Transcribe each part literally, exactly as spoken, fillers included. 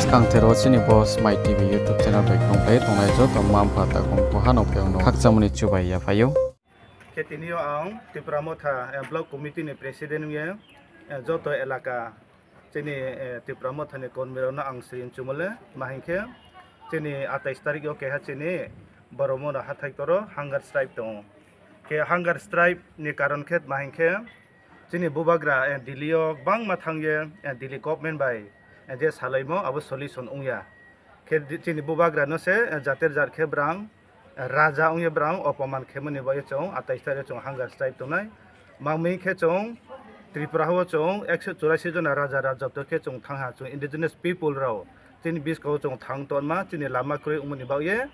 Kangthero chini bo Smai T V YouTube channel bai khlumkhlai tongnai joto mma mpha takhu mkhu ha no phaiyong no khakchangmo ni chubai yaphai ou. Khe tini yo ang Tipra Motha, eh, Block Committee ni President ong ye, eh, joto elaka chini, eh, Tipra Motha ni kormi rao no ang siring chumo le, ma hing khe chini atais tarik yo keha chini Boromona hathái toro hunger strike tong ou. Khe hunger strike ni karon khe ma hing khe, chini bubagra, eh, Delhi yo gbangma thanng ye, eh, Delhi government bai, eh, je salaimo abo solution ong ya. Khe di-, chini bubagra no se, eh, jater jat khe brang, eh, raja ong ye brang opoman khemo ni baoh ye chung atais tarik yo chung hunger strike tongnai. Mangmi khe chung Tripura wo chung ekso churasi jona raja rajabto khe chung thanng ha, chung indigenous people rao chini buskang wo chung thanng tonma, chini lama kroi ongmo ni baoh ye,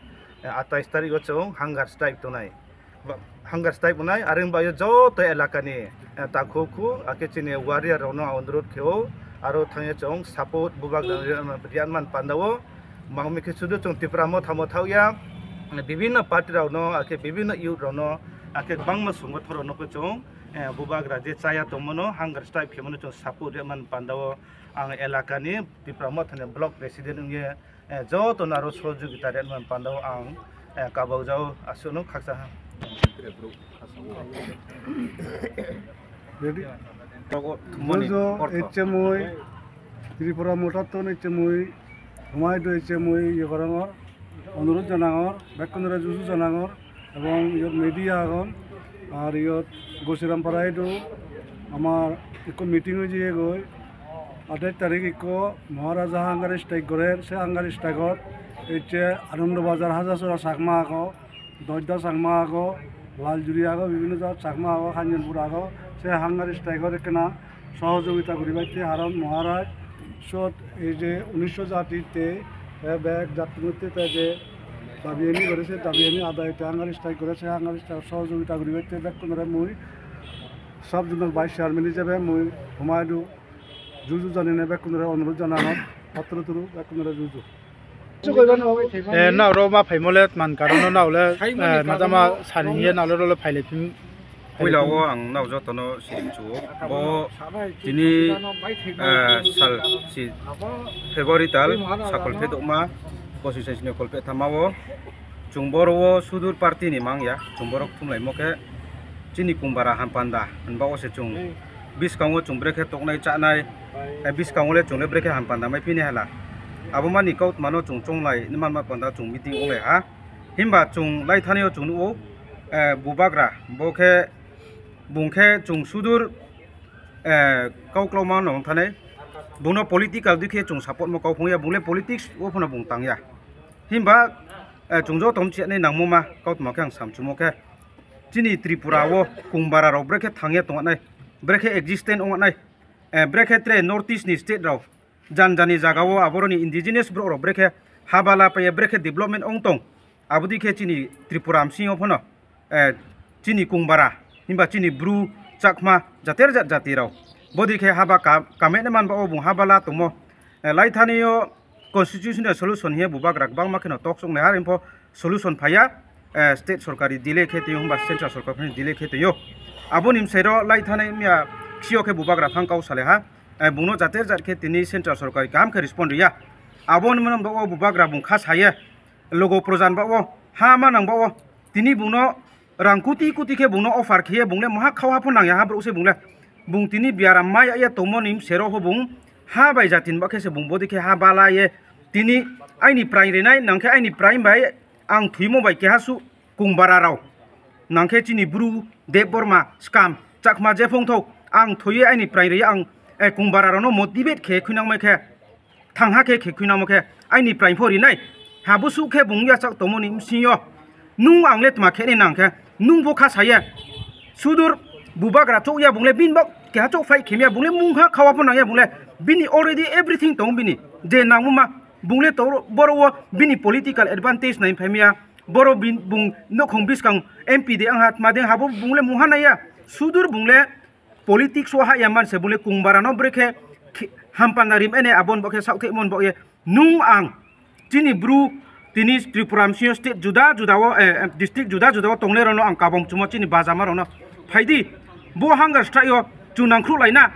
eh, atais tarik yo chung hunger strike tongnai. Ba-, hunger strike tongnai, are ong baoh ye joto elaka ni, eh, takhu khu, akhe chini warrior rao no ang onurodh khe ou, aro thanng ye chung support bubagra ri-, rianman panda wo. Mangmi khe sudu chung Tipra Motha Motha ya, eh, bibhinno party rao no, akhe bibhinno youth rao no, akhe gbangma songgothon rao no pho chung, eh, bubagra je chaya tongmo no, hunger strike khemo no chung support rianman panda wo. Ang elaka ni Tipra Motha ni block president ong ye, eh, joto no aro sohojogita rianman panda wo ang, eh, kabau jao, asuh no khakchang ha. Jojo, H M I, Tripura Motatton H M I, Humaydu H M I, Yogarangor, onurodh janangor, bekkun re juju janangor, ebong iyot media agon, ar iyot Gosirampara idu, amar ikko meeting oi jiyegoi, আঠাইশ তারিখ ikko Maharaja hunger strike gorer, se hunger strike ot, ei je Anando Bazar, Hajasora Chakma ago, Doida Chakma ago, Laljuri ago, bibhinno jat Chakma ago, Kanjanpur ago, se hunger strike ot ekkena sohojogita guribaite haron Maharaj, sot ei je unisho jati te, eh, bek jati moddhe te je dabi ani gore se dabi ani adai te hunger strike gore se hunger strike sohojogita guribaite bekkunore mui sub zonal vice chairman ijebe mui Humaydu juju janine bekkunore onurodh janangor, patro turu bekkunore juju. Eh, nrao ro ma phaimo le tman karon no nrao le, eh, majama sani hing ye nrao le ro le phailai phi. Poila wo ang nrao joto no siring chu ou. Bo tini, eh, sal si February tal sakol phe douhma, bosi saisi ni kol phe thama wo. Chung boro wo sudur party ni mang ya, chung boro kthumlaimo khe chini kungbara hampanda himba wo se chung buskang wo chung brekhe toknai chánai, eh, buskang wo le chung le brekhe hampanda maiphi nai hala. Abo mani kautma no chung chounglai ni manma panda chung meeting onglai ha. Himba chung laithani yo chung nuh ou, eh, bubagra, bo khe, bung khe chung sudur, eh, kauklauma no ong thanai. Bung no political dei khe chung support mo kau phung ya, bung le politics wo pho no bung tang ya. Himba, eh, chung joto mchiya nai nangmo ma kautma khe ang samchumo khe, chini Tripura wo kungbara rao brekhe thang ye tongnai, brekhe existence ong nai, eh, brekhe tre North East ni state rao, jan jani zaga wo aboro ni indigenous brouh rao brekhe haba la pai ye brekhe development ong tong. Abo dei khe chini Tripura bsing yo pho no, eh, chini kungbara, himba chini Bru, Chakma, jater jat jati rao. Bodei khe haba ka-, kamai nai man ba wo bung haba la tongmo. Eh, laithani yo constitutional solution hing ye bubagra gbangma khe no talks onglai ha, are pho solution phai ya, eh, state sorkar ni delay khe tong ou, himba central sorkar pho ni delay khe tong ou. Abo ni bsai ro laithani miya kchi yo khe bubagra thanng kau salai ha, eh, bung no jater jat khe tini central sorkar kaham khe respond ri ya. Abo ni mano ba wo bubagra bung kha sa ye, logo projan ba wo, ha manang ba wo, tini bung no rang kuti kuti khe bung no offer khe ye bung le mungha khau ha pho nang ya ha brouh se bung le. Bung tini biaram mai ya ye tongmo ni bsero pho bung ha bai jati ni ba khe se bung bodei khe ha bala ye tini aini praing ri nai nang khe aini praing bai ang thoimo bai keha suh kungbara rao. Nang khe chini Bru, Debbarma, Skam, Chakma je phung thou, ang thoi ye aini praing ri ye ang, eh, kungbara rao no motivate khe khuinangmai khe, thang ha khe khe khuinangmo khe, aini praing pho ri nai. Habo suh khe bung yachak tongmo ni bsing yo. Nung ang le tma khe nai nang khe, nung bo kha sa ye. Sudur bubagra chouh ya bung le, bini bo keha chouh fight khe mi ya bung le, mungha khawa pho nang ya bung le, bini already everything tong bini. Je nangmo ma, bung le to boro wo bini political advantage nai phai mi ya. Boro bin-, bung nouhkhong buskang M P de ang ha, tma de ang ha, bo bung le mungha nai ya. Sudur bung le politics wo hah ya man se bung le kungbara no brekhe khe-, hampanda rim ene abo ni bo khe saohthehmo ni bo ye. Nung ang, chini Bru, tini Tripura bsing yo state juda juda wo, eh, district juda juda wo tongnai rao no ang kabom chumo chini bajama rao no. Phai di, bo hunger strike yo chung nangkhruhlai na,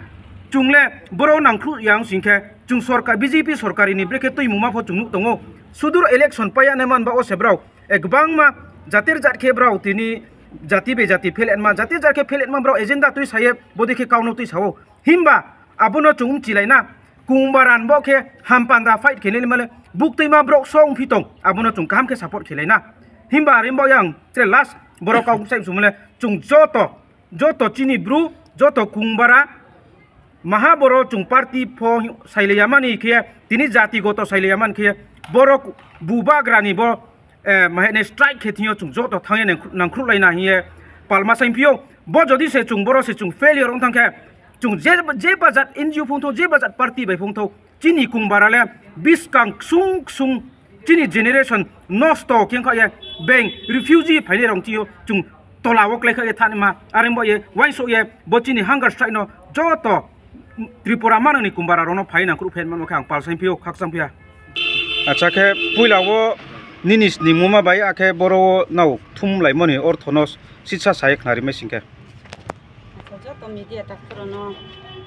chung le boro nangkhruh ya ong sing khe, chung sorkar, B J P sorkari ni brekhe tuimungma pho chung nuh tong ou. Sudur election pai ya nai man ba wo se brao, eh, gbangma jatir jat khe brao tini jati bai jati pheletma, jatir jat khe pheletma brao agenda tuisa ye bodei khe kau no tuisa ou. Himba abo no chung mchilai na, Kungbara ni bo khe hampanda fight khe nai ma le, buktuima brao song phi tong, abo no chung kaham khe support khe lai na. Himba are bo yang tre last boro kau sai msum le, chung joto, joto chini Bru, joto Kungbara, maha boro chung party pho sailai ya mani khe, tini jati goto sailai ya mani khe, boro bubagra ni bo, eh, mahe ne strike khe thing yo chung joto thanng ye nangkhruh-, nangkhruhlai na hing ye palma saingphi ou. Bo jodi se chung boro se chung failure ong thanng khe, chung je, je bajat N G O phung thou, je bajat party bai phung thou, chini Kungbara le buskang ksung ksung chini generation nosto khe ongkha ye, beng refugee phainai rao thing yo chung tola wo klái kha ye thanngnaima, are bo ye uaingsouh ye bo chini hunger strike no joto Tripura manang ni Kungbara rao no phai nangkhruh phe manmo khe ang pal saingphi ou, khakchangphi ha. Acha khe poila wo nini sningmoma bai akhe boro wo nao thumlaimo ni ortho no sisa sa ye khnari mai sing khe. Acha, joto media takhu rao no,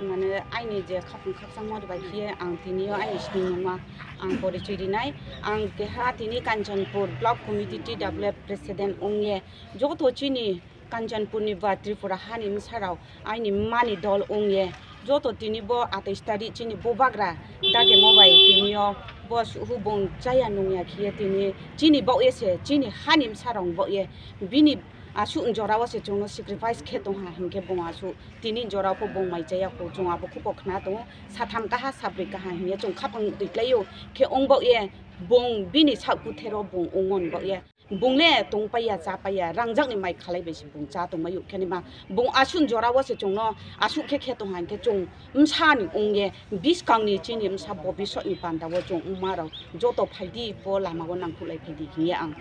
mane, aini je khaphang khakchangmo bai khe ye ang tini yo aini sningmoma ang porichoi ri nai. Ang keha tini Kanchanpur Block Committee T W F president ong ye, joto chini Kanchanpur ni ba Tripura ha ni bsa rao aini mma ni dol ong ye, joto tini bo atais tarik chini bubagra dagemo bai tini yo bo suhu bung chaya nung ya khe ye tini chini baoh ye se chini ha ni bsa rao baoh ye bini asuh jora wo se chung no sacrifice khe tong ha hing khe bung asuh tini jora pho bung mai chaya kho chung abo khupo khna tong ou, satham kaha sabroi kaha hing ye chung khaphang toi klái ou khe ong baoh ye bung bini saoh kuthero bung ongmo ni baoh ye. Bung le tongpai ya, chápai ya, rangjak ni mai khalai bai se bung chá tongmai ou khe naima. Bung asuh jora wo se chung no asuh khe khe tong ha hing khe chung bsa ni ong ye, buskang ni chini bsa bobisot ni panda wo chung mma rao joto phai di, bo lama wo nangkhruhlai phai di hing ye ang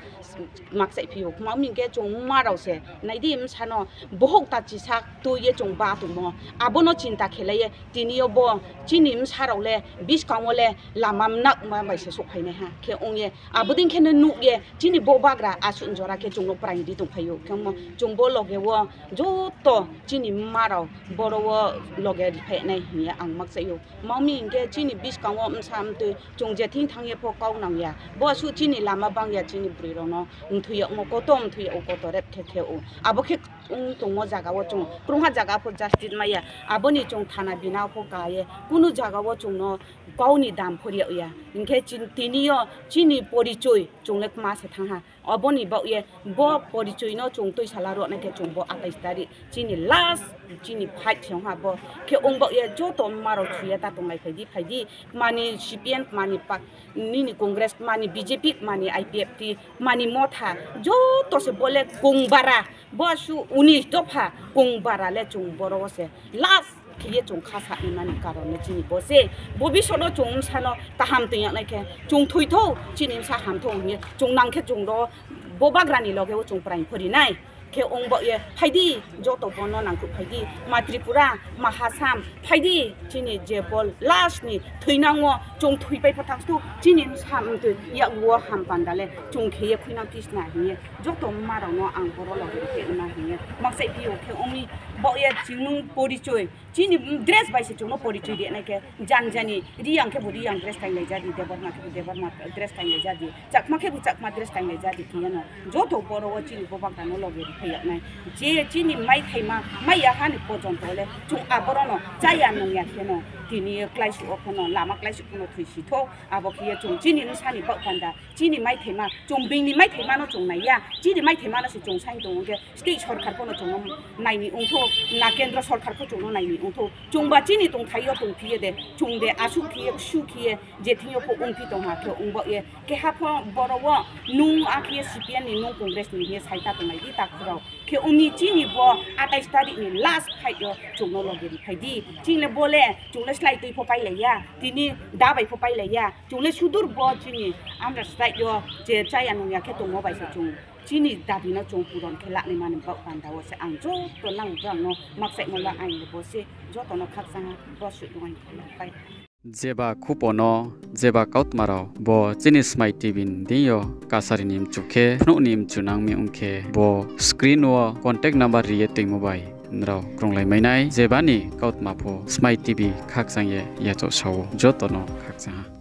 makchaihphi ou. Kma mi hing khe chung mma rao se nai di bsa no bohouh ta chisa tui ye chung ba tongmo. Abo no chinta khelai ye tini yo bo chini bsa rao le buskang wo le lama mnakma bai se souhphai nai ha khe ong ye. Abo dei khe no nuh ye chini bubagra asuh jora khe chung no praing ri tongphai ou. Khe ongmo chung bo loge wo joto chini mma rao boro wo loge riphai nai hing ye ang makchaih ou. Kma mi hing khe chini buskang wo bsa mtoi chung je thing thanng ye pho kau nang ya. Bo asuh chini lama bang ya chini broi rao no mthoi yagmo koto mthoi yag ou, koto rep khe khe ou. Abo khe ong tongmo zaga wo chung krungha zaga pho justice mai ya. Abo ni chung thana bina pho ka ye kunu zaga wo chung no kau ni dam pho ri yag ya. Hing khe chin-, tini yo chini porichoi chung le kma se thanng ha. Abo ni baoh ye bo porichoi no chung tuisala ruh nai khe chung bo atais tarik chini last chini fight se ong ha bo. Khe ong baoh ye joto mma rao chu ye ta tonglai phai di, phai di. Kma ni C P M, kma ni pa-, nini Congress, kma ni B J P, kma ni I P F T, kma ni Motha, joto se bo le Kungbara, bo asuh unis dopha Kungbara le chung boro wo se last khe ye chung khasa naima ni karon le chini bo se. Bobisot no chung bsa no kaham toing yag nai khe chung thoi thou, chini bsa ham thou hing ye chung nang khe chung ro bubagra ni loge wo chung praing pho ri nai. Khe ong baoh ye phai di, joto bo no nangkhruh phai di, ma Tripura, ma Assam, phai di, chini je bo last ni thoinang wo chung thoipai pho thanng thou, chini bsa mtoi yakgu wo ham panda le chung khe ye khuinang phi sna hing ye joto mma rao no ang boro loge ri khe naima hing ye makchaihphi ou. Khe ong mi baoh ye chini porichoi, chini dress bai se chung no porichoi ri nai khe, janjani Reang khebu Reang dress kainglai ja di, Debbarma khebu Debbarma dress kainglai ja di, Chakma khebu Chakma dress kainglai ja di khe ye no joto boro wo chini bubagra no loge ri phai yag nai. Je chini maithaima mai ya ha ni porjonto le chung aboro no chá ya nung ya khe no tini yo kláisuh wo pho no, lama kláisuh pho no thoisi thou. Abo khe ye chung chini bsa ni baoh panda, chini maithaima, chung being ni maithaima no chung nai ya, chini maithaima no se chung saing tong ong khe state sorkar pho no chung no nai ni ong thou, na kendro sorkar pho chung no nai ni ong thou. Chungba chini tongthai yo tongphi ye de, chung de asuh khe ye, ksu khe ye, je thing yo pho ongphi tong ha khe ong baoh ye. Keha pho boro wo nung akhe ye C P M ni, nung Congress ni hing ye sai ta tonglai di takhu rao. Khe ong mi chini bo atais tarik ni last fight yo chung no loge ri phai di. Chini le bo le, chung le slái tui pho pailai ya, tini da bai pho pailai ya. Chung le sudur bo chini under slái yo je chá ya nung ya khe tongmo bai se chung chini dabi no chung puron khe lanaima ni baoh panda wo se ang joto nang brang no makchaihmo la aini bo se joto no khakchang ha bo suh nung aini khe pai. Jeba khupo no, jeba kautma rao bo chini Smai T V ni deing yo kasari ni mchu khe, phnuh ni mchu nang mi ong khe, bo screen wo contact number ri ye toingmo bai nrao krunglai mai nai, jeba ni kautma pho Smai TV khakchang ye yachaoh sa ou, joto no khakchang ha.